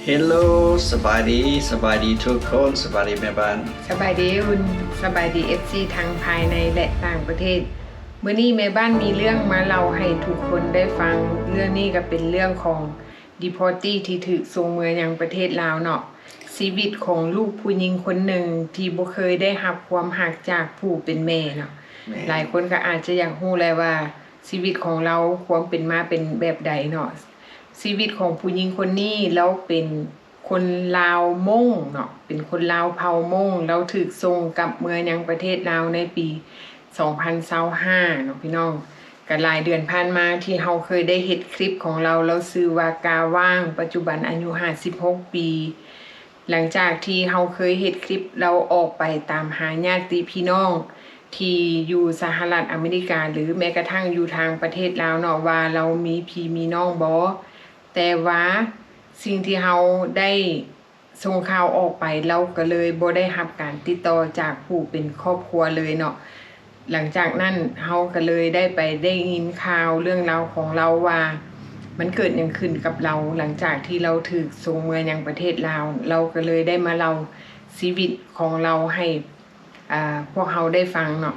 Hello ສະບາຍດີ ສະບາຍດີທຸກຄົນ ສະບາຍດີແມ່ບ້ານ ສະບາຍດີອຸ່ນ ສະບາຍດີ ເອັຟຊີ ທັງພາຍໃນ ແລະ ຕ່າງປະເທດ. ມື້ນີ້ແມ່ບ້ານມີເລື່ອງມາເລົ່າໃຫ້ທຸກຄົນໄດ້ຟັງ. ເລື່ອງນີ້ກໍເປັນເລື່ອງຂອງ deportee ທີ່ຖືກສົ່ງເມືອຍັງປະເທດລາວເນາະ. ຊີວິດຂອງລູກຜູ້ຍິງຄົນໜຶ່ງທີ່ບໍ່ເຄີຍໄດ້ຮັບຄວາມຮັກຈາກຜູ້ເປັນແມ່ເນາະ. ແມ່ນ. ຫຼາຍຄົນກໍອາດຈະຢາກຮູ້ແຫຼະວ່າຊີວິດຂອງລາວຄວາມເປັນມາເປັນແບບໃດເນາະ. ຊີວິດຂອງຜູ້ຍິງຄົນນີ້ ລາວເປັນຄົນລາວມົ້ງເນາະ ເປັນຄົນລາວເຜົ່າມົ້ງ. ລາວຖືກສົ່ງກັບເມືອຍັງປະເທດລາວໃນປີສອງພັນຊາວຫ້າເນາະພີ່ນ້ອງ. ກໍຫຼາຍເດືອນຜ່ານມາທີ່ເຮົາເຄີຍໄດ້ເຮັດຄລິບຂອງລາວ, ລາວຊື່ວ່າ ກາ ຫວ່າງ, ປັດຈຸບັນອາຍຸຫ້າສິບຫົກປີ. ຫຼັງຈາກທີ່ເຮົາເຄີຍເຮັດຄລິບລາວອອກໄປຕາມຫາຍາດຕິພີ່ນ້ອງທີ່ຢູ່ສະຫະລັດອາເມລິກາ ຫຼື ແມ້ກະທັ່ງຢູ່ທາງປະເທດລາວເນາະ ວ່າລາວມີພີ່ມີນ້ອງບໍ່, ແຕ່ວ່າສິ່ງທີ່ເຮົາໄດ້ສົ່ງຂ່າວອອກໄປ ລາວກໍເລີຍບໍ່ໄດ້ຮັບການຕິດຕໍ່ຈາກຜູ້ເປັນຄອບຄົວເລີຍເນາະ. ຫຼັງຈາກນັ້ນເຮົາກໍເລີຍໄດ້ໄປໄດ້ຍິນຂ່າວເລື່ອງລາວຂອງລາວວ່າ ມັນເກີດຫຍັງຂຶ້ນກັບລາວ ຫຼັງຈາກທີ່ລາວຖືກສົ່ງເມືອຍັງປະເທດລາວ. ລາວກໍເລີຍໄດ້ມາເລົ່າຊີວິດຂອງລາວໃຫ້ ອ່າ ພວກເຮົາໄດ້ຟັງເນາະ.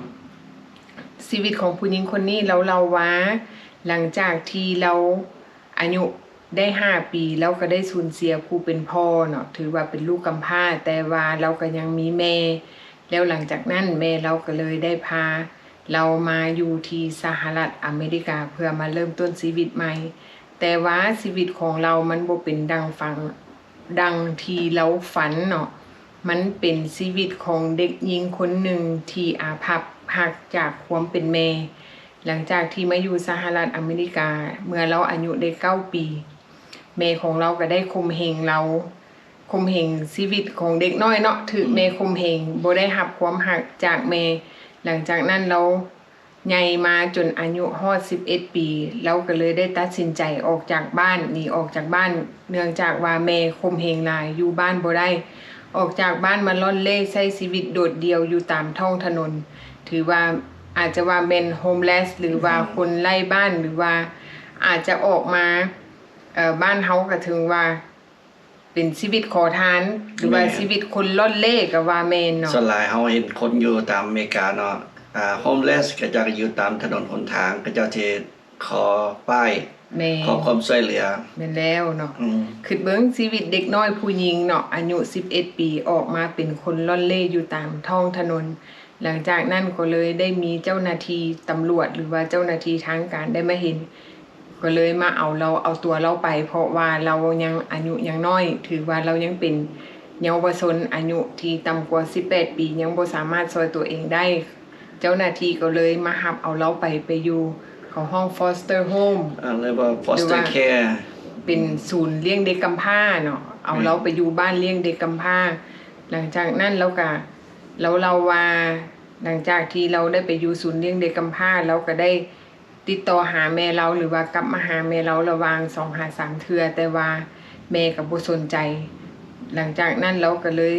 ຊີວິດຂອງຜູ້ຍິງຄົນນີ້ ລາວເລົ່າວ່າ ຫຼັງຈາກທີ່ລາວອາຍຸໄດ້ຫ້າປີ ລາວກໍໄດ້ສູນເສຍຜູ້ເປັນພໍ່ເນາະ ຖືວ່າເປັນລູກກຳພ້າ, ແຕ່ວ່າລາວກໍຍັງມີແມ່. ແລ້ວຫຼັງຈາກນັ້ນ ແມ່ລາວກໍເລີຍໄດ້ພາລາວມາຢູ່ທີ່ສະຫະລັດອາເມລິກາ ເພື່ອມາເລີ່ມຕົ້ນຊີວິດໃໝ່. ແຕ່ວ່າຊີວິດຂອງລາວມັນບໍ່ເປັນດັ່ງຝັງ ດັ່ງທີ່ລາວຝັນເນາະ. ມັນເປັນຊີວິດຂອງເດັກຍິງຄົນໜຶ່ງທີ່ອາພັບຮັກຈາກຄວາມເປັນແມ່. ຫຼັງຈາກທີ່ມາຢູ່ສະຫະລັດອາເມລິກາ ເມື່ອລາວອາຍຸໄດ້ເກົ້າປີ, ແມ່ຂອງລາວກໍໄດ້ຂົ່ມເຫງລາວ, ຂົ່ມເຫງຊີວິດຂອງເດັກນ້ອຍເນາະ, ຖືກແມ່ຂົ່ມເຫງ, ບໍ່ໄດ້ຮັບຄວາມຮັກຈາກແມ່. ຫຼັງຈາກນັ້ນລາວ ໃຫຍ່ມາຈົນອາຍຸຮອດສິບເອັດປີ, ລາວກໍເລີຍໄດ້ຕັດສິນໃຈອອກຈາກບ້ານ, ໜີອອກຈາກບ້ານ, ເນື່ອງຈາກວ່າແມ່ຂົ່ມເຫງຫຼາຍ, ຢູ່ບ້ານບໍ່ໄດ້. ອອກຈາກບ້ານມາລ່ອນເລ່ໃຊ້ຊີວິດໂດດດ່ຽວຢູ່ຕາມທ້ອງຖະໜົນ, ຖືວ່າອາດຈະວ່າແມ່ນ homeless ຫຼືວ່າຄົນໄຮ້ບ້ານ, ຫຼືວ່າອາດຈະອອກມາ, ເອີ, ບ້ານເຮົາກໍເຖິງວ່າ ເປັນຊີວິດຂໍທານ ຫຼືວ່າ ແມ່ນ ຊີວິດຄົນລ່ອນເລ່ກໍວ່າແມ່ນເນາະ. ສ່ວນຫຼາຍເຮົາເຫັນຄົນຢູ່ຕາມອາເມລິກາເນາະ, ອ່າ homeless ເຂົາເຈົ້າກໍຢູ່ຕາມຖະໜົນຫົນທາງ, ເຂົາເຈົ້າຊິຂໍປ້າຍ, ແມ່ນ ຂໍຄວາມຊ່ວຍເຫຼືອ. ແມ່ນແລ້ວເນາະ. ອືມ ຄິດເບິ່ງຊີວິດເດັກນ້ອຍຜູ້ຍິງເນາະ, ອາຍຸສິບເອັດປີ ອອກມາເປັນຄົນລ່ອນເລ່ຢູ່ຕາມທ້ອງຖະໜົນ. ຫຼັງຈາກນັ້ນກໍເລີຍໄດ້ມີເຈົ້າໜ້າທີ່ຕຳຫຼວດ ຫຼືວ່າເຈົ້າໜ້າທີ່ທາງການໄດ້ມາເຫັນ, ກໍເລີຍມາເອົາລາວ, ເອົາຕົວລາວໄປ, ເພາະວ່າລາວຍັງອາຍຸຍັງນ້ອຍ, ຖືວ່າລາວຍັງເປັນເຍົາວະຊົນ, ອາຍຸທີ່ຕ່ຳກວ່າສິບແປດປີ, ຍັງບໍ່ສາມາດຊ່ອຍຕົວເອງໄດ້. ເຈົ້າໜ້າທີ່ກໍເລີຍມາຮັບເອົາລາວໄປ, ໄປຢູ່, ເຂົາຮ້ອງ foster home ອ່າ ຫຼືວ່າ foster care ເປັນສູນລ້ຽງເດັກກຳພ້າເນາະ, ເອົາ ແມ່ນ ລາວໄປຢູ່ບ້ານລ້ຽງເດັກກຳພ້າ. ຫຼັງຈາກນັ້ນລາວກະ ລາວເລົ່າວ່າ ຫຼັງຈາກທີ່ລາວໄດ້ໄປຢູ່ສູນລ້ຽງເດັກກຳພ້າ, ລາວກໍໄດ້ຕິດຕໍ່ຫາແມ່ລາວ ຫຼືວ່າກັບມາຫາແມ່ລາວລະຫວ່າງສອງຫາສາມເທື່ອ, ແຕ່ວ່າແມ່ກໍບໍ່ສົນໃຈ. ຫຼັງຈາກນັ້ນລາວກໍເລີຍ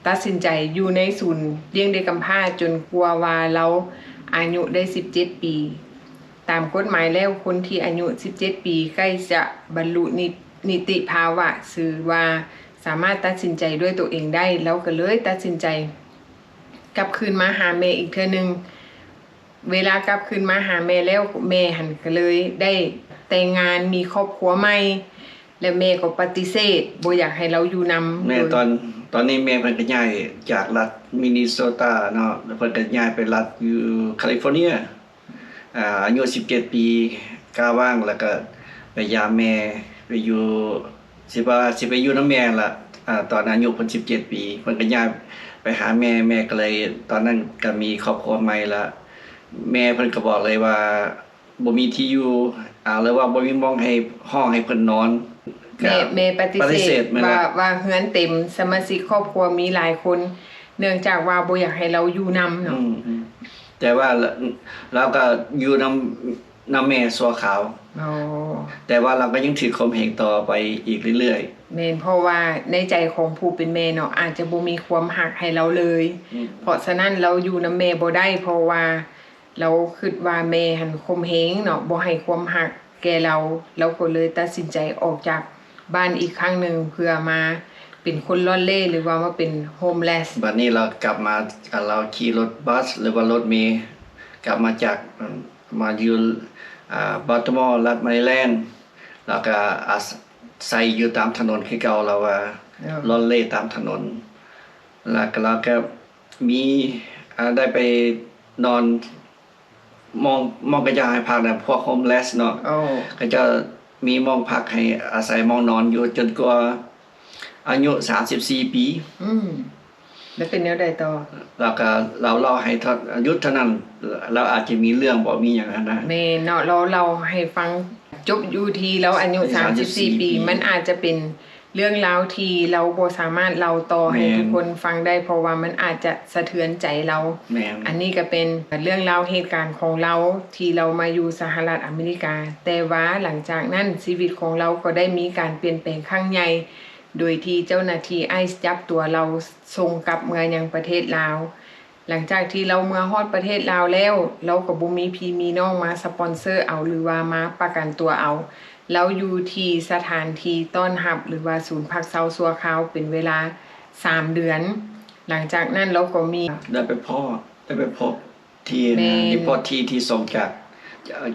ຕັດສິນໃຈຢູ່ໃນສູນລ້ຽງເດັກກຳພ້າຈົນກວ່າວ່າລາວອາຍຸໄດ້ສິບເຈັດປີ. ຕາມກົດໝາຍແລ້ວ ຄົນທີ່ອາຍຸສິບເຈັດປີໃກ້ຈະບັນລຸນິ, ນິຕິພາວະ ຊື່ວ່າສາມາດຕັດສິນໃຈດ້ວຍຕົວເອງໄດ້, ລາວກໍເລີຍຕັດສິນໃຈກັບຄືນມາຫາແມ່ອີກເທື່ອໜຶ່ງ. ເວລາກັບຄືນມາຫາແມ່ແລ້ວ, ແມ່ຫັ້ນກໍເລີຍໄດ້ແຕ່ງງານ, ມີຄອບຄົວໃໝ່ ແລະ ແມ່ກໍປະຕິເສດ ບໍ່ຢາກໃຫ້ລາວຢູ່ນຳ. ແມ່ ໂດຍ ຕອນ, ຕອນນີ້ແມ່ເພິ່ນກໍຍ້າຍຈາກລັດມິນນີໂຊຕາເນາະ, ແລ້ວເພິ່ນກໍຍ້າຍໄປລັດຢູ່ຄາລິຟໍເນຍ. ອາ, ອາຍຸສິບເຈັດປີ ກາ ຫວ່າງ ແລ້ວກໍໄປຢາມແມ່, ໄປຢູ່, ຊິວ່າ ຊິໄປຢູ່ນຳແມ່ລະ. ອາ, ຕອນອາຍຸເພິ່ນສິບເຈັດປີ ເພິ່ນກໍຍ້າຍໄປຫາແມ່, ແມ່ກໍເລີຍ, ຕອນນັ້ນກໍມີຄອບຄົວໃໝ່ລະ. ແມ່ເພິ່ນກໍບອກເລີຍວ່າ ບໍ່ມີທີ່ຢູ່, ອາ, ຫຼືວ່າບໍ່ມີບ່ອນໃຫ້, ຫ້ອງໃຫ້ເພິ່ນນອນ. ແມ່, ແມ່ປະຕິເສດ ປະຕິເສດ ວ່າ, ວ່າເຮືອນເຕັມ, ສະມາຊິກຄອບຄົວມີຫຼາຍຄົນ, ເນື່ອງຈາກວ່າບໍ່ຢາກໃຫ້ລາວຢູ່ນຳເນາະ. ອືມ, ອືມ. ແຕ່ວ່າລາວກໍຢູ່ນຳ, ນຳແມ່ຊົ່ວຄາວ. ອໍ. ແຕ່ວ່າລາວກໍຍັງຖືກຂົ່ມເຫງຕໍ່ໄປອີກເລື້ອຍໆ. ແມ່ນ, ເພາະວ່າໃນໃຈຂອງຜູ້ເປັນແມ່ເນາະ, ອາດຈະບໍ່ມີຄວາມຮັກໃຫ້ລາວເລີຍ. ອືມ. ເພາະສະນັ້ນລາວຢູ່ນຳແມ່ບໍ່ໄດ້, ເພາະວ່າລາວຄິດວ່າແມ່ຫັ້ນຂົ່ມເຫງເນາະ, ບໍ່ໃຫ້ຄວາມຮັກແກ່ລາວ, ລາວກໍເລີຍຕັດສິນໃຈອອກຈາກ ບ້ານອີກຄັ້ງໜຶ່ງ ເພື່ອມາເປັນຄົນລ່ອນເລ່ ຫຼືວ່າມາເປັນໂຮມເລສ. ບັດນີ້ລາວກັບມາ ລາວຂີ່ລົດບັສ ຫຼືວ່າລົດເມ ກັບມາຈາກ ມາຢູ່ ອາ ບອລຕິມໍ ລັດແມຣີແລນ ແລ້ວກໍອາໄສຢູ່ຕາມຖະໜົນຄືເກົ່າ. ລາວວ່າ ເອີ ລ່ອນເລ່ຕາມຖະໜົນ ແລ້ວກໍລາວກໍມີ ອາ ໄດ້ໄປນອນ ໝ່ອງ ໝ່ອງເຂົາເຈົ້າໃຫ້ພັກນະ ພວກໂຮມເລສເນາະ. ໂອ້ ເຂົາເຈົ້າມີໝ່ອງພັກໃຫ້ອາໄສ ໝ່ອງນອນຢູ່ ຈົນກວ່າອາຍຸສາມສິບສີ່ປີ. ອືມ ແລ້ວເປັນແນວໃດຕໍ່? ແລ້ວກໍລາວເລົ່າໃຫ້ ຢຸດເທົ່ານັ້ນ ລາວອາດຈະມີເລື່ອງບໍ່ມີຫຍັງຫັ້ນນະ. ແມ່ນເນາະ ລາວເລົ່າໃຫ້ຟັງ ຈົບຢູ່ທີ່ລາວອາຍຸສາມສິບສີ່ປີ. ສາມສິບສີ່ປີ ມັນອາດຈະເປັນ ເລື່ອງລາວທີ່ລາວບໍ່ສາມາດເລົ່າຕໍ່ໃຫ້ ແມ່ນ ທຸກຄົນຟັງໄດ້ ເພາະວ່າມັນອາດຈະສະເທືອນໃຈລາວ. ແມ່ນ ອັນນີ້ກໍເປັນເລື່ອງລາວເຫດການຂອງລາວທີ່ລາວມາຢູ່ສະຫະລັດອາເມລິກາ. ແຕ່ວ່າຫຼັງຈາກນັ້ນ ຊີວິດຂອງລາວກໍໄດ້ມີການປ່ຽນແປງຄັ້ງໃຫຍ່ ໂດຍທີ່ເຈົ້າໜ້າທີ່ໄອສ໌ຈັບຕົວລາວ ສົ່ງກັບເມືອຍັງປະເທດລາວ. ຫຼັງຈາກທີ່ລາວເມືອຮອດປະເທດລາວແລ້ວ ລາວກໍບໍ່ມີພີ່ມີນ້ອງມາສະປອນເຊີເອົາ ຫຼືວ່າມາປະກັນຕົວເອົາ. ລາວຢູ່ທີ່ສະຖານທີ່ຕ້ອນຮັບ ຫຼືວ່າສູນພັກເຊົາຊົ່ວຄາວເປັນເວລາສາມເດືອນ. ຫຼັງຈາກນັ້ນລາວກໍມີ ໄດ້ໄປພໍ້ ໄດ້ໄປພົບທີ່ ແມ່ນ ດີພອດຕີ້ທີ່ສົ່ງຈາກ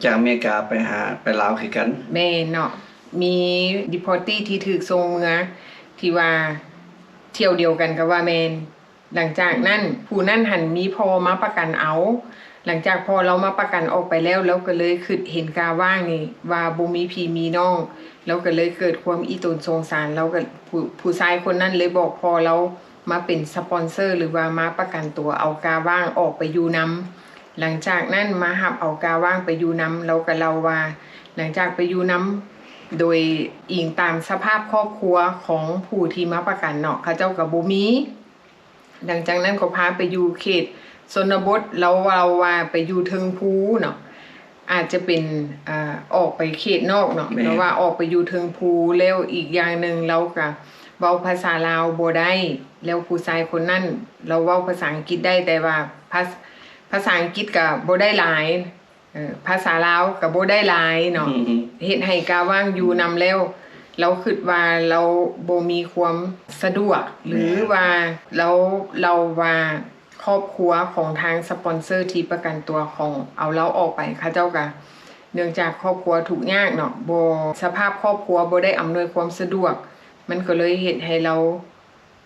ຈາກອາເມລິກາໄປຫາ ໄປລາວຄືກັນ. ແມ່ນເນາະ ມີດີພອດຕີ້ທີ່ຖືກສົ່ງເມືອ ທີ່ວ່າຖ້ຽວດຽວກັນກໍວ່າແມ່ນ. ຫຼັງຈາກນັ້ນ ອືມ ຜູ້ນັ້ນຫັ້ນມີພໍ່ມາປະກັນເອົາ. ຫຼັງຈາກພໍ່ລາວມາປະກັນອອກໄປແລ້ວ ລາວກໍເລີຍຄິດເຫັນກາວ່າງນີ້ວ່າບໍ່ມີພີ່ມີນ້ອງ ລາວກໍເລີຍເກີດຄວາມອີ່ຕົນສົງສານ. ລາວກໍ ຜູ້ ຜູ້ຊາຍຄົນນັ້ນເລີຍບອກພໍ່ລາວມາເປັນສະປອນເຊີ ຫຼືວ່າມາປະກັນຕົວເອົາກາວ່າງອອກໄປຢູ່ນຳ. ຫຼັງຈາກນັ້ນມາຮັບເອົາກາວ່າງໄປຢູ່ນຳ. ລາວກໍເລົ່າວ່າ ຫຼັງຈາກໄປຢູ່ນຳ ໂດຍອີງຕາມສະພາບຄອບຄົວຂອງຜູ້ທີ່ມາປະກັນເນາະ ເຂົາເຈົ້າກໍບໍ່ມີ. ຫຼັງຈາກນັ້ນກໍພາໄປຢູ່ເຂດຊົນນະບົດ ລາວເວົ້າວ່າໄປຢູ່ເທິງພູເນາະ ອາດຈະເປັນ ອາ ອອກໄປເຂດນອກເນາະ. ແມ່ນ ລາວວ່າອອກໄປຢູ່ເທິງພູ. ແລ້ວອີກຢ່າງໜຶ່ງລາວກະເວົ້າພາສາລາວບໍ່ໄດ້ ແລ້ວຜູ້ຊາຍຄົນນັ້ນລາວເວົ້າພາສາອັງກິດໄດ້ ແຕ່ວ່າພາ ພາສາອັງກິດກະບໍ່ໄດ້ຫຼາຍ ເອີ ພາສາລາວກໍບໍ່ໄດ້ຫຼາຍເນາະ. ອືມ ເຮັດໃຫ້ກາວ່າງຢູ່ນຳແລ້ວ ລາວຄິດວ່າລາວບໍ່ມີຄວາມສະດວກ ຫຼື ແມ່ນ ວ່າລາວ ລາວວ່າຄອບຄົວຂອງທາງສະປອນເຊີທີ່ປະກັນຕົວຂອງເອົາລາວອອກໄປ ເຂົາເຈົ້າກະ ເນື່ອງຈາກຄອບຄົວທຸກຍາກເນາະ ບໍ່ ສະພາບຄອບຄົວບໍ່ໄດ້ອຳນວຍຄວາມສະດວກ ມັນກໍເລີຍເຮັດໃຫ້ລາວ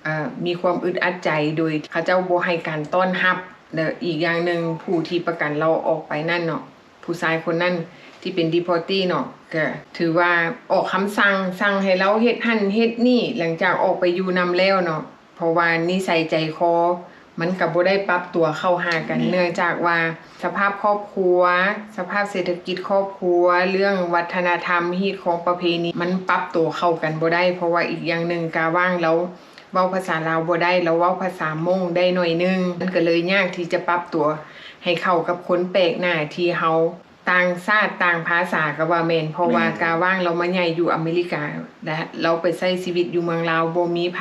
ເອີ ມີຄວາມອຶດອັດໃຈ ໂດຍເຂົາເຈົ້າບໍ່ໃຫ້ການຕ້ອນຮັບ. ແລະ ອີກຢ່າງໜຶ່ງ ຜູ້ທີ່ປະກັນລາວອອກໄປນັ້ນເນາະ ຜູ້ຊາຍຄົນນັ້ນທີ່ເປັນດີພອດຕີ້ເນາະ ກະຖືວ່າອອກຄຳສັ່ງ ສັ່ງໃຫ້ລາວເຮັດຫັ້ນເຮັດນີ້ ຫຼັງຈາກອອກໄປຢູ່ນຳແລ້ວເນາະ ເພາະວ່ານິໄສໃຈຄໍມັນກະບໍ່ໄດ້ປັບຕົວເຂົ້າຫາກັນ. ແມ່ນ ເນື່ອງຈາກວ່າສະພາບຄອບຄົວ ສະພາບເສດຖະກິດຄອບຄົວ ເລື່ອງວັດທະນະທຳ ຮີດຄອງປະເພນີ ມັນປັບໂຕເຂົ້າກັນບໍ່ໄດ້. ເພາະວ່າອີກຢ່າງໜຶ່ງ ກາວ່າງລາວ ເວົ້າພາສາລາວບໍ່ໄດ້ ລາວເວົ້າພາສາມົ້ງໄດ້ໜ້ອຍໜຶ່ງ ມັນກໍເລີຍຍາກທີ່ຈະປັບຕົວໃຫ້ເຂົ້າກັບຄົນແປກໜ້າທີ່ເຮົາ ຕ່າງຊາດຕ່າງພາສາກໍວ່າແມ່ນ ເພາະວ່າ ແມ່ນ ກາວ່າງລາວມາໃຫຍ່ຢູ່ອາເມລິກາ ແລະ ລາວໄປໃຊ້ຊີວິດຢູ່ເມືອງລາວ ບໍ່ມີໃຜ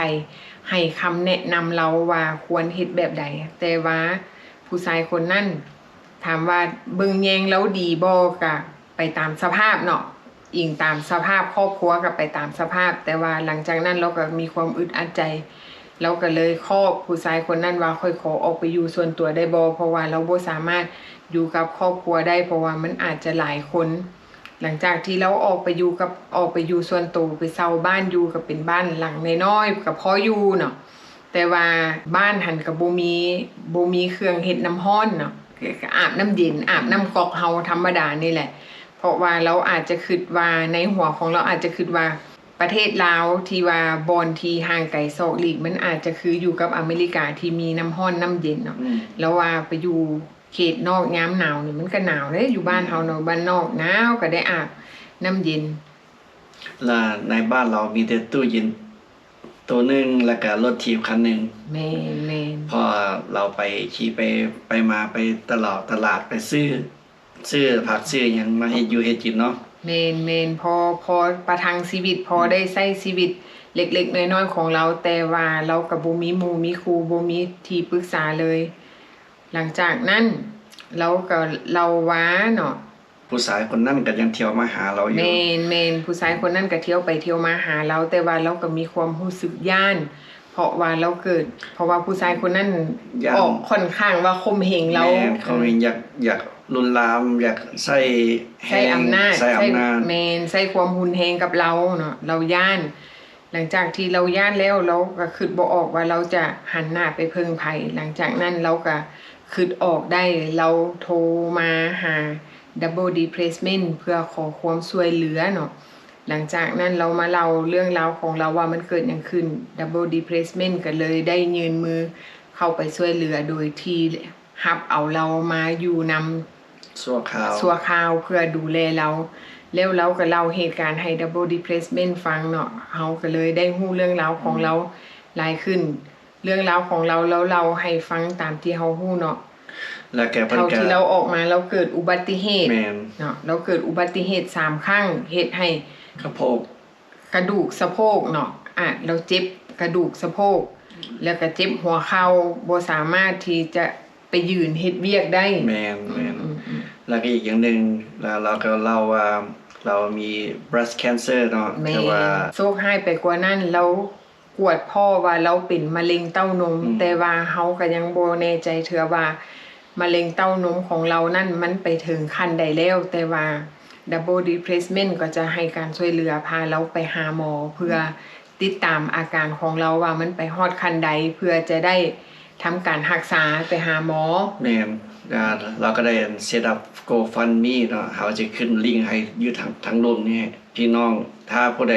ໃຫ້ຄຳແນະນຳລາວວ່າຄວນເຮັດແບບໃດ. ແຕ່ວ່າຜູ້ຊາຍຄົນນັ້ນ ຖາມວ່າເບິ່ງແຍງລາວດີບໍ່ ກະໄປຕາມສະພາບເນາະ ອີງຕາມສະພາບຄອບຄົວ ກະໄປຕາມສະພາບ. ແຕ່ວ່າຫຼັງຈາກນັ້ນລາວກໍມີຄວາມອຶດອັດໃຈ ລາວກໍເລີຍຂອບຜູ້ຊາຍຄົນນັ້ນວ່າ ຂ້ອຍຂໍອອກໄປຢູ່ສ່ວນຕົວໄດ້ບໍ່ ເພາະວ່າລາວບໍ່ສາມາດຢູ່ກັບຄອບຄົວໄດ້ ເພາະວ່າມັນອາດຈະຫຼາຍຄົນ. ຫຼັງຈາກທີ່ລາວອອກໄປຢູ່ກັບ ອອກໄປຢູ່ສ່ວນໂຕ ໄປເຊົ່າບ້ານຢູ່ ກໍເປັນບ້ານຫຼັງນ້ອຍໆ ກໍພໍຢູ່ເນາະ. ແຕ່ວ່າບ້ານຫັ້ນກໍບໍ່ມີ ບໍ່ມີເຄື່ອງເຮັດນ້ຳຮ້ອນເນາະ ກໍອາບນ້ຳເຢັນ ອາບນ້ຳກັອກເຮົາທຳມະດານີ້ແຫຼະ. ເພາະວ່າລາວອາດຈະຄິດວ່າ ໃນຫົວຂອງລາວອາດຈະຄິດວ່າ ປະເທດລາວທີ່ວ່າບ່ອນທີ່ຫ່າງໄກສອກຫຼີກ ມັນອາດຈະຄືຢູ່ກັບອາເມລິກາທີ່ມີນ້ຳຮ້ອນນ້ຳເຢັນເນາະ. ອືມ ລາວວ່າໄປຢູ່ເຂດນອກຍາມໜາວນີ້ ມັນກໍໜາວເດ້ ຢູ່ບ້ານເຮົາເນາະ ອືມ ບ້ານນອກໜາວ ກໍໄດ້ອາບນ້ຳເຢັນ. ລະໃນບ້ານລາວມີແຕ່ຕູ້ເຢັນໂຕໜຶ່ງ ແລ້ວກະລົດຖີບຄັນໜຶ່ງ. ແມ່ນໆ ເພາະວ່າລາວໄປຂີ່ໄປ ໄປມາ ໄປຕະຫຼາດ ຕະຫຼາດ ໄປຊື້ ຊື້ຜັກຊື້ຫຍັງມາເຮັດຢູ່ເຮັດກິນເນາະ. ແມ່ນໆ ພໍ ພໍປະທັງຊີວິດ ພໍ ອືມ ໄດ້ໃຊ້ຊີວິດເລັກໆນ້ອຍໆຂອງລາວ ແຕ່ວ່າລາວກໍບໍ່ມີໝູ່ມີຄູ່ ບໍ່ມີທີ່ປຶກສາເລີຍ. ຫຼັງຈາກນັ້ນລາວກໍເລົ່າວ່າເນາະ ຜູ້ຊາຍຄົນນັ້ນກໍຍັງທ່ຽວມາຫາລາວຢູ່. ແມ່ນ ແມ່ນ ຜູ້ຊາຍຄົນນັ້ນກໍທ່ຽວໄປທ່ຽວມາຫາລາວ ແຕ່ວ່າລາວກໍມີຄວາມຮູ້ສຶກຢ້ານ ເພາະວ່າລາວເກີດ ເພາະວ່າຜູ້ຊາຍຄົນນັ້ນ ຢ້ານ ອອກຂ້ອນຂ້າງວ່າຂົ່ມເຫງລາວ. ແມ່ນ ຂົ່ມເຫງ ຢາກ ຢາກລຸນລາມ ຢາກໃຊ້ແຮງ ໃຊ້ອຳນາດ ໃຊ້ອຳນາດ ໃຊ້ ແມ່ນ ໃຊ້ຄວາມຮຸນແຮງກັບລາວເນາະ ລາວຢ້ານ. ຫຼັງຈາກທີ່ລາວຢ້ານແລ້ວ ລາວກໍຄິດບໍ່ອອກວ່າລາວຈະຫັນໜ້າໄປເພິ່ງໃຜ. ຫຼັງຈາກນັ້ນລາວກໍຄິດອອກໄດ້ ລາວໂທມາຫາ Double Depressment ເພື່ອຂໍຄວາມຊ່ວຍເຫຼືອເນາະ. ຫຼັງຈາກນັ້ນລາວມາເລົ່າເລື່ອງລາວຂອງລາວວ່າມັນເກີດຫຍັງຂຶ້ນ Double Depressment ກໍເລີຍໄດ້ຍື່ນມືເຂົ້າໄປຊ່ວຍເຫຼືອ ໂດຍທີ່ຮັບເອົາລາວມາຢູ່ນຳ ຊົ່ວຄາວ ຊົ່ວຄາວເພື່ອດູແລລາວ ແລ້ວລາວກໍເລົ່າເຫດການໃຫ້ Double Depressment ຟັງເນາະ. ເຮົາກໍເລີຍໄດ້ຮູ້ເລື່ອງລາວຂອງ ອືມ ລາວຫຼາຍຂຶ້ນ. ເລື່ອງລາວຂອງລາວ ລາວເລົ່າໃຫ້ຟັງຕາມທີ່ເຮົາຮູ້ເນາະ. ແລ້ວກໍເພິ່ນ ເທົ່າທີ່ລາວອອກມາ ລາວເກີດອຸບັດຕິເຫດ ແມ່ນ ເນາະ ລາວເກີດອຸບັດຕິເຫດສາມຄັ້ງ ເຮັດໃຫ້ ສະໂພກ ກະດູກສະໂພກເນາະ ອາ ລາວເຈັບກະດູກສະໂພກ ແລ້ວກໍເຈັບຫົວເຂົ່າ ບໍ່ສາມາດທີ່ຈະໄປຢືນເຮັດວຽກໄດ້. ແມ່ນ ແມ່ນ ອືມໆໆ ແລ້ວກໍອີກຢ່າງໜຶ່ງ ລາວ ລາວກໍເລົ່າວ່າລາວມີ breast cancer ເນາະ ແມ່ນ ແຕ່ວ່າ ໂຊກຮ້າຍໄປກວ່ານັ້ນ ລາວກວດພໍ້ວ່າລາວເປັນມະເຮັງເຕົ້ານົມ ອືມ ແຕ່ວ່າເຮົາກໍຍັງບໍ່ແນ່ໃຈເທື່ອວ່າ ມະເຮັງເຕົ້ານົມຂອງລາວນັ້ນມັນໄປເຖິງຂັ້ນໃດແລ້ວ, ແຕ່ວ່າ Double Depressment ກໍຈະໃຫ້ການຊ່ວຍເຫຼືອ ພາລາວໄປຫາໝໍ ເພື່ອ ອືມ ຕິດຕາມອາການຂອງລາວວ່າມັນໄປຮອດຂັ້ນໃດ ເພື່ອຈະໄດ້ທຳການຮັກສາ ໄປຫາໝໍ. ແມ່ນ ລາວກໍໄດ້ set up GoFundMe ເນາະ, ເຮົາຈະຂຶ້ນລິ້ງໃຫ້ຢູ່ທາງ ທາງລຸ່ມນີ້. ພີ່ນ້ອງ ຖ້າຜູ້ໃດ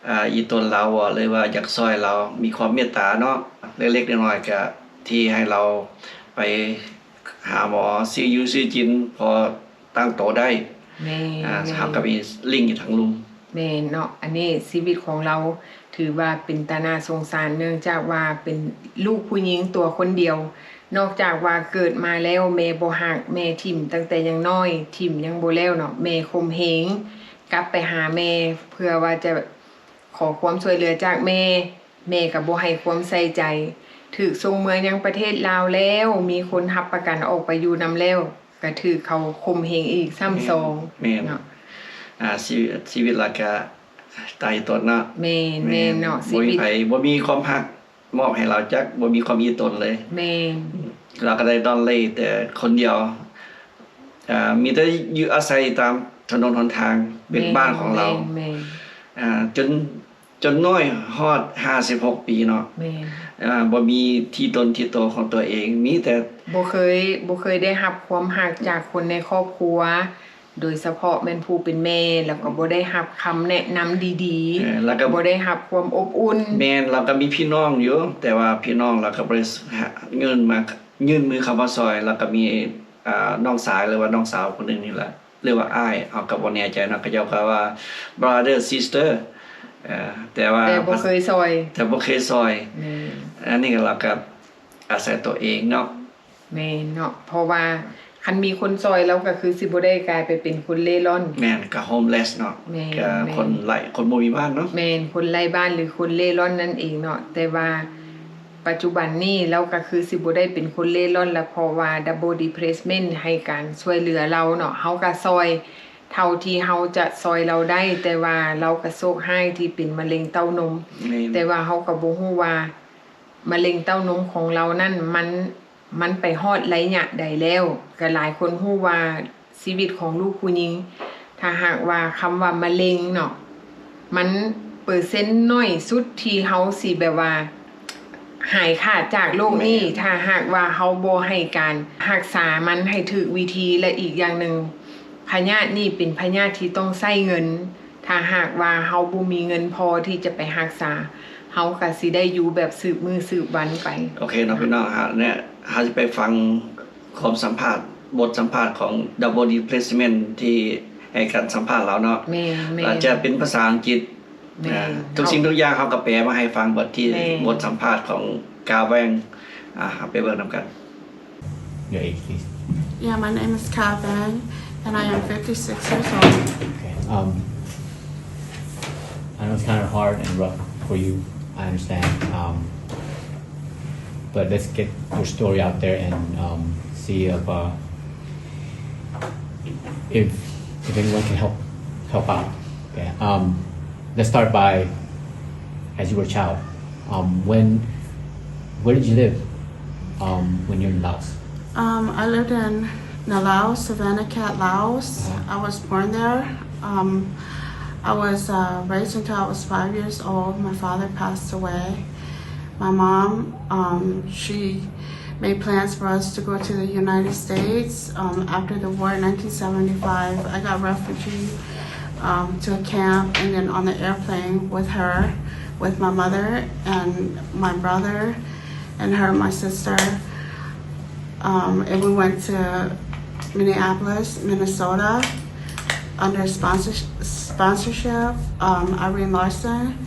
ອາ ອີ່ຕົນລາວ ຫຼືວ່າຢາກຊ່ອຍລາວ ມີຄວາມເມດຕາເນາະ ເລັກໆນ້ອຍໆ ກະທີ່ໃຫ້ລາວໄປຫາໝໍ ຊື້ຢູ່ຊື້ກິນ ພໍຕັ້ງໂຕໄດ້. ແມ່ນ ອາ ແມ່ນ ເຮົາກໍມີລິ້ງຢູ່ທາງລຸ່ມ. ແມ່ນເນາະ ອັນນີ້ຊີວິດຂອງລາວຖືວ່າເປັນຕາໜ້າສົງສານ ເນື່ອງຈາກວ່າເປັນລູກຜູ້ຍິງຕົວຄົນດຽວ. ນອກຈາກວ່າເກີດມາແລ້ວແມ່ບໍ່ຮັກ, ແມ່ຖິ້ມຕັ້ງແຕ່ຍັງນ້ອຍ, ຖິ້ມຍັງບໍ່ແລ້ວເນາະ, ແມ່ຂົ່ມເຫງ, ກັບໄປຫາແມ່ເພື່ອວ່າຈະຂໍຄວາມຊ່ວຍເຫຼືອຈາກແມ່, ແມ່ກໍບໍ່ໃຫ້ຄວາມໃສ່ໃຈ, ຖືກສົ່ງເມືອຍັງປະເທດລາວແລ້ວ, ມີຄົນຮັບປະກັນອອກໄປຢູ່ນຳແລ້ວ, ກໍຖືກເຂົາຂົ່ມເຫງອີກຊ້ຳສອງ. ແມ່ນ ເນາະ ອາ ຊີ ຊີວິດລະກະຕາຍຕົນເນາະ. ແມ່ນ ແມ່ນ ແມ່ນເນາະ ຊີວິດ ບໍ່ມີໃຜ ບໍ່ມີຄວາມຮັກ ມອບໃຫ້ລາວຈັກ ບໍ່ມີຄວາມອີ່ຕົນເລີຍ. ແມ່ນ ລາວກໍໄດ້ລ່ອນເລ່ແຕ່ຄົນດຽວ ອາ ມີແຕ່ຢູ່ອາໄສຕາມຖະໜົນຫົນທາງ ເປັນ ແມ່ນ ບ້ານຂອງລາວ. ແມ່ນ ແມ່ນ ອາ ຈົນ ຈົນນ້ອຍຮອດຫ້າສິບຫົກປີເນາະ. ແມ່ນ ອາ ບໍ່ມີທີ່ຕົນທີ່ໂຕຂອງຕົວເອງ ມີແຕ່ ບໍ່ເຄີຍ ບໍ່ເຄີຍໄດ້ຮັບຄວາມຮັກຈາກຄົນໃນຄອບຄົວ ໂດຍສະເພາະແມ່ນຜູ້ເປັນແມ່ ແລ້ວກໍບໍ່ໄດ້ຮັບຄຳແນະນຳດີໆ ເອີ ແລ້ວກໍບໍ່ໄດ້ຮັບຄວາມອົບອຸ່ນ. ແມ່ນ ລາວກໍມີພີ່ນ້ອງຢູ່ ແຕ່ວ່າພີ່ນ້ອງລາວກໍບໍ່ໄດ້ຫາເງິນມາ ຍື່ນມືເຂົ້າມາຊ່ອຍ. ລາວກໍມີ ອາ ນ້ອງຊາຍ ຫຼືວ່ານ້ອງສາວຄົນໜຶ່ງນີ້ແຫຼະ ຫຼືວ່າອ້າຍ ເຮົາກໍບໍ່ແນ່ໃຈເນາະ ເຂົາເຈົ້າກໍວ່າ brother sister ເອີ ແຕ່ວ່າ ແຕ່ບໍ່ເຄີຍຊ່ອຍ ແຕ່ບໍ່ເຄີຍຊ່ອຍ. ແມ່ນ ອັນນີ້ລາວກໍອາໄສຕົວເອງເນາະ. ແມ່ນເນາະ ເພາະວ່າຄັນມີຄົນຊ່ອຍ ລາວກໍຄືຊິບໍ່ໄດ້ກາຍໄປເປັນຄົນເລ່ລ່ອນ. ແມ່ນ ກໍ homeless ເນາະ. ແມ່ນ ກໍ ແມ່ນ ຄົນໄຮ້ ຄົນບໍ່ມີບ້ານເນາະ. ແມ່ນ ຄົນໄຮ້ບ້ານ ຫຼື ຄົນເລ່ລ່ອນນັ້ນເອງເນາະ. ແຕ່ວ່າປັດຈຸບັນນີ້ ລາວກໍຄືຊິບໍ່ໄດ້ເປັນຄົນເລ່ລ່ອນລະ ເພາະວ່າ Double Depressment ໃຫ້ການຊ່ວຍເຫຼືອລາວເນາະ. ເຮົາກໍຊ່ອຍເທົ່າທີ່ເຮົາຈະຊ່ອຍລາວໄດ້, ແຕ່ວ່າລາວກໍໂຊກຮ້າຍທີ່ເປັນມະເຮັງເຕົ້ານົມ. ແມ່ນ ແຕ່ວ່າເຮົາກໍບໍ່ຮູ້ວ່າ ມະເຮັງເຕົ້ານົມຂອງລາວນັ້ນ ມັນ ມັນໄປຮອດໄລຍະໃດແລ້ວ. ກໍຫຼາຍຄົນຮູ້ວ່າຊີວິດຂອງລູກຜູ້ຍິງ ຖ້າຫາກວ່າຄຳວ່າມະເຮັງເນາະ ມັນເປີເຊັນໜ້ອຍສຸດທີ່ເຮົາຊິແບບວ່າຫາຍຂາດຈາກໂລກນີ້ ແມ່ນ ຖ້າຫາກວ່າເຮົາບໍ່ໃຫ້ການຮັກສາມັນໃຫ້ຖືກວິທີ. ແລະ ອີກຢ່າງໜຶ່ງ ພະຍາດນີ້ເປັນພະຍາດທີ່ຕ້ອງໃຊ້ເງິນ. ຖ້າຫາກວ່າເຮົາບໍ່ມີເງິນພໍທີ່ຈະໄປຮັກສາ, ເຮົາກໍຊິໄດ້ຢູ່ແບບສືບມື້ສືບວັນໄປ. ໂອເຄເນາະ ພີ່ນ້ອງ ເຮົາ ເນຍ ເຮົາຈະໄປຟັງຄວາມສຳພາດ ບົດສຳພາດຂອງ Double Depressment ທີ່ໃຫ້ການສຳພາດລາວເນາະ. ແມ່ນ ແມ່ນ ອາດຈະເປັນພາສາອັງກິດ. ແມ່ນ ອາ ທຸກສິ່ງທຸກຢ່າງເຮົາກໍແປມາໃຫ້ຟັງເບິດ ທີ່ ແມ່ນ ບົດສຳພາດຂອງກາແວງ. ອາ ເຮົາໄປເບິ່ງນຳກັນ. Your age, please. Yeah, my name is Ka Vang, and I am fifty-six years old. Okay. Um, I know it's kinda hard and rough for you. I understand. Um, but let's get your story out there and, um, see if, uh, if if anyone can help help out. Okay. Um, let's start by as you were a child. Um, when where did you live um, when you're in Laos? Um, I lived in Nalaos, Savannakhel, Laos. Uh-huh. I was born there. Um, I was uh, raised until I was five years old. My father passed away. My mom, um, she made plans for us to go to the United States. Um, after the war in nineteen seventy-five, I got refugee um, to a camp, and then on the airplane with her, with my mother and my brother, and her and my sister. Um, and we went to Minneapolis, Minnesota, under sponsors- sponsorship, um, Irene Larson.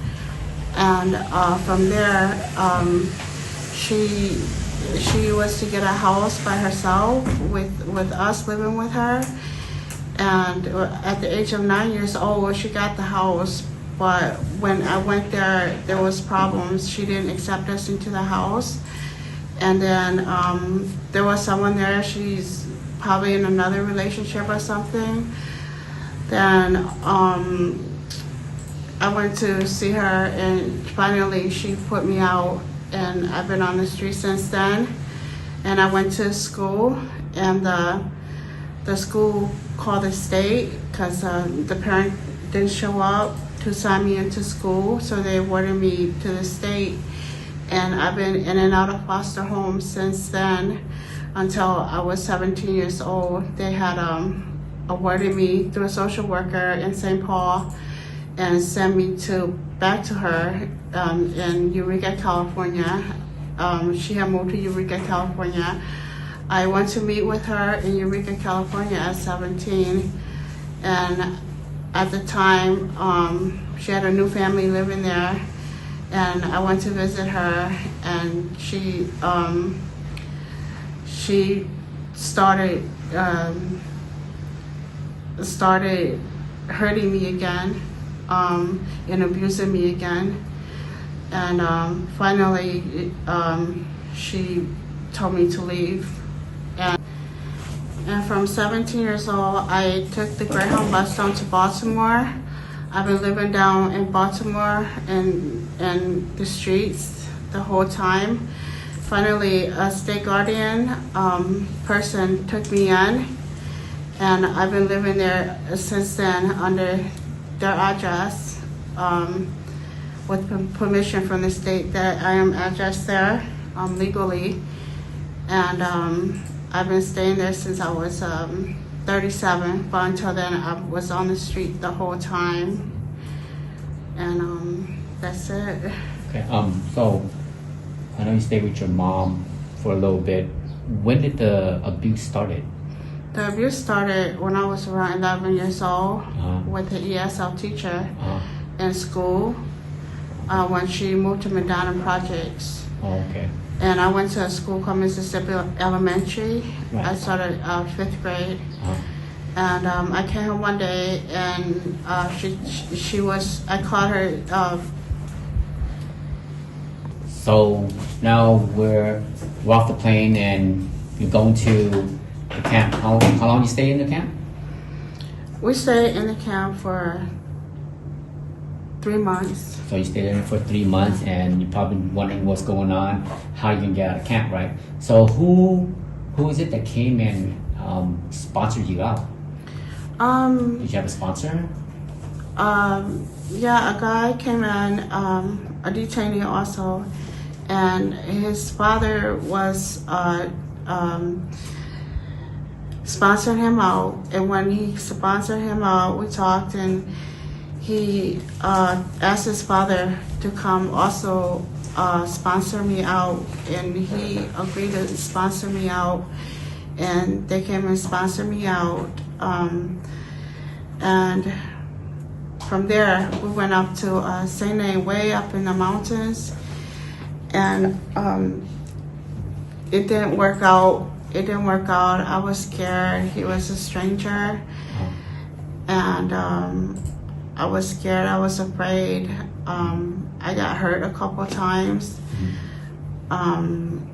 And uh, from there, um, she she was to get a house by herself with with us living with her. And at the age of nine years old, she got the house. But when I went there, there was problems. She didn't accept us into the house. And then um, there was someone there. She's probably in another relationship or something. Then um, I went to see her, and finally she put me out, and I've been on the street since then. And I went to school, and the the school called the state because uh, the parent didn't show up to sign me into school, so they awarded me to the state. And I've been in and out of foster homes since then until I was seventeen years old. They had um, awarded me through a social worker in Saint Paul and sent me to back to her um, in Eureka, California. Um, she had moved to Eureka, California. I went to meet with her in Eureka, California at seventeen. And at the time, um, she had a new family living there. And I went to visit her, and she um, she started um, started hurting me again um, and abusing me again. And um, finally, um, she told me to leave. And, and from seventeen years old, I took the Greyhound bus down to Baltimore. I've been living down in Baltimore and in the streets the whole time. Finally, a state guardian um, person took me in, and I've been living there since then under their address um, with p- permission from the state that I am addressed there um, legally. And um, I've been staying there since I was um, thirty-seven, but until then I was on the street the whole time. And um, that's it. Okay. Um. So I know you stayed with your mom for a little bit. When did the abuse started? The abuse started when I was around eleven years old uh-huh. with the E S L teacher uh-huh. in school uh, when she moved to Medina Projects. Oh, okay. And I went to a school called Mississippi Elementary. Right. I started uh, fifth grade. Uh-huh. And um, I came home one day, and uh, she, she she was. I caught her. Uh, So now we're we're off the plane and you're going to the camp. How how long you stay in the camp? We stayed in the camp for three months. So you stayed in for three months, and you're probably wondering what's going on, how you can get out of camp, right? So who who is it that came and um, sponsored you out? Um, Did you have a sponsor? Um, yeah, a guy came in, um, a detainee also, and his father was uh, um, sponsoring him out. And when he sponsored him out, we talked, and he uh, asked his father to come also uh, sponsor me out, and he agreed to sponsor me out. And they came and sponsored me out. Um, and from there, we went up to uh, Saint Name, way up in the mountains. And um, it didn't work out. It didn't work out. I was scared. He was a stranger. And um, I was scared. I was afraid. Um, I got hurt a couple times. Um,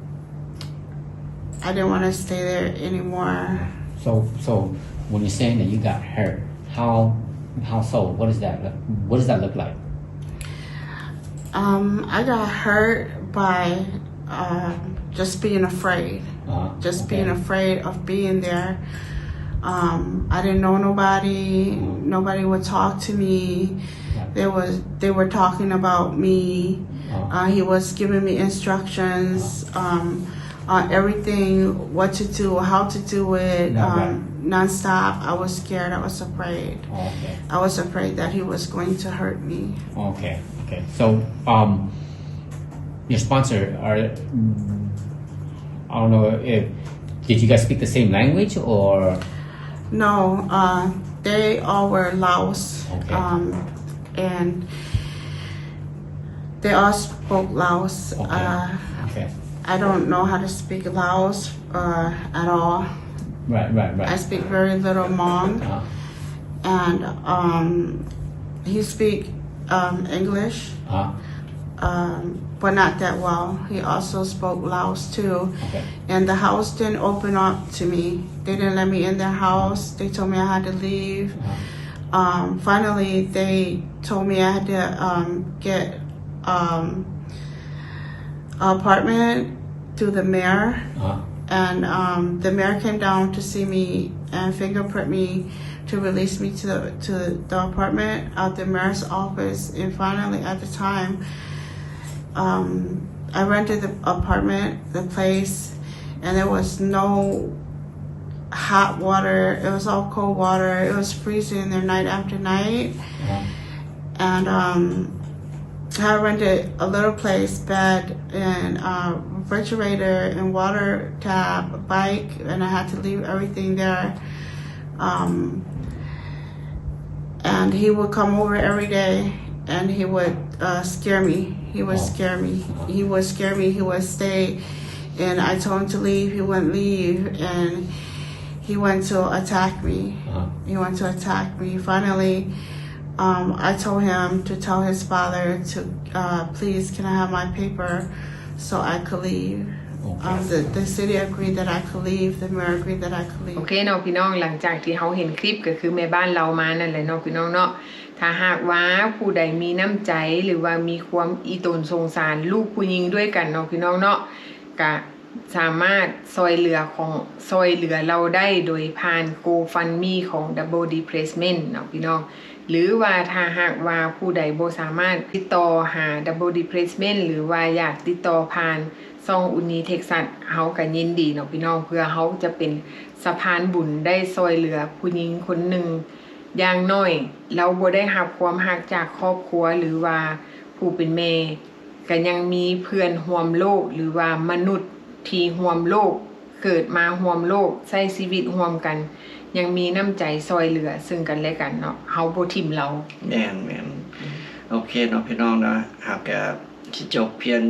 I didn't want to stay there anymore. So, so When you're saying that you got hurt, how how so? What is that? What does that look like? Um, I got hurt by um, just being afraid. Uh, Just okay. being afraid of being there. Um, I didn't know nobody. Mhm. Nobody would talk to me. Yeah. They was they were talking about me. Uh, Uh, he was giving me instructions um, on everything, what to do, how to do it, Right, right. um, nonstop. I was scared. I was afraid. okay. I was afraid that he was going to hurt me. Okay. Okay. So, um, your sponsor, are mm, I don't know if did you guys speak the same language or No, uh, they all were Laos. Okay. Um, and they all spoke Laos. Okay. Uh, Okay. I don't know how to speak Laos uh, at all. Right. Right. I Right. speak very little Hmong, Uh, and um, he speak um, English, uh, um, but not that well. He also spoke Laos too, okay. and the house didn't open up to me. They didn't let me in their house. They told me I had to leave. Uh, Um, finally, they told me I had to um, get um, an apartment through the mayor, uh, and um, the mayor came down to see me and fingerprint me to release me to the, to the apartment at the mayor's office. And finally, at the time, um, I rented the apartment, the place, and there was no hot water. It was all cold water. It was freezing there night after night. uh, And um, I rented a little place, bed, and uh, refrigerator, and water tap, a bike, and I had to leave everything there. Um, and he would come over every day, and he would uh, scare me. He would Oh. scare me. Uh-huh. He would scare me. He would stay, and I told him to leave. He wouldn't leave, and he went to attack me. Uh-huh. He went to attack me. Finally, um, I told him to tell his father to uh, please, can I have my paper so I could leave? Okay. Um, the, the city agreed that I could leave. The mayor agreed that I could leave. ໂອເຄເນາະພີ່ນ້ອງ, ຫຼັງຈາກທີ່ເຮົາເຫັນຄລິບກໍຄືແມ່ບ້ານເລົ່າມານັ້ນແຫຼະເນາະພີ່ນ້ອງເນາະ. ຖ້າຫາກວ່າຜູ້ໃດມີນ້ຳໃຈ ຫຼືວ່າມີຄວາມອີ່ຕົນສົງສານລູກຜູ້ຍິງດ້ວຍກັນເນາະພີ່ນ້ອງເນາະ, ກະສາມາດຊ່ອຍເຫຼືອຂອງ ຊ່ອຍເຫຼືອເຮົາໄດ້ໂດຍຜ່ານ GoFundMe ຂອງ Double Depressment ເນາະພີ່ນ້ອງ. ຫຼືວ່າຖ້າຫາກວ່າຜູ້ໃດບໍ່ສາມາດຕິດຕໍ່ຫາ Double Depressment ຫຼືວ່າຢາກຕິດຕໍ່ຜ່ານຊ່ອງ Uni Texas ເຮົາກໍຍິນດີເນາະພີ່ນ້ອງ, ເພື່ອເຮົາຈະເປັນສະພານບຸນໄດ້ຊ່ອຍເຫຼືອຜູ້ຍິງຄົນໜຶ່ງ. ຢ່າງໜ້ອຍເຮົາບໍ່ໄດ້ຮັບຄວາມຮັກຈາກຄອບຄົວ ຫຼືວ່າຜູ້ເປັນແມ່, ກໍຍັງມີເພື່ອນຮ່ວມໂລກ ຫຼືວ່າມະນຸດທີ່ຮ່ວມໂລກ ເກີດມາຮ່ວມໂລກ ໃຊ້ຊີວິດຮ່ວມກັນ ຍັງມີນ້ຳໃຈຊ່ອຍເຫຼືອເຊິ່ງກັນແລະກັນເນາະ, ເຮົາບໍ່ຖິ້ມລາວ. ແມ່ນແມ່ນ ໂອເຄເນາະພີ່ນ້ອງເນາະ, ເຮົາກໍຊິຈົບພຽງ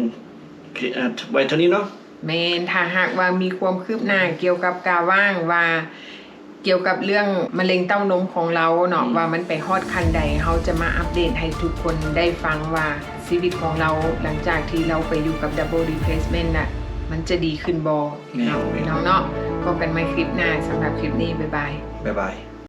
ເອີ ໄວ້ເທົ່ານີ້ເນາະ. ແມ່ນ, ຖ້າຫາກວ່າມີຄວາມຄືບໜ້າກ່ຽວກັບກາຫວ່າງວ່າ ກ່ຽວກັບເລື່ອງມະເລັງເຕົ້ານົມຂອງລາວເນາະ ວ່າມັນໄປຮອດຂັ້ນໃດ, ເຮົາຈະມາອັບເດດໃຫ້ທຸກຄົນໄດ້ຟັງວ່າຊີວິດຂອງລາວ ຫຼັງຈາກທີ່ລາວໄປຢູ່ກັບ Double Depressment ນະ ມັນຈະດີຂຶ້ນບໍ່ເນາະ ແມ່ນ ພີ່ນ້ອງເນາະ. ພົບກັນໃໝ່ຄລິບໜ້າ, ສຳລັບຄລິບນີ້ ບາຍບາຍ. ບາຍບາຍ.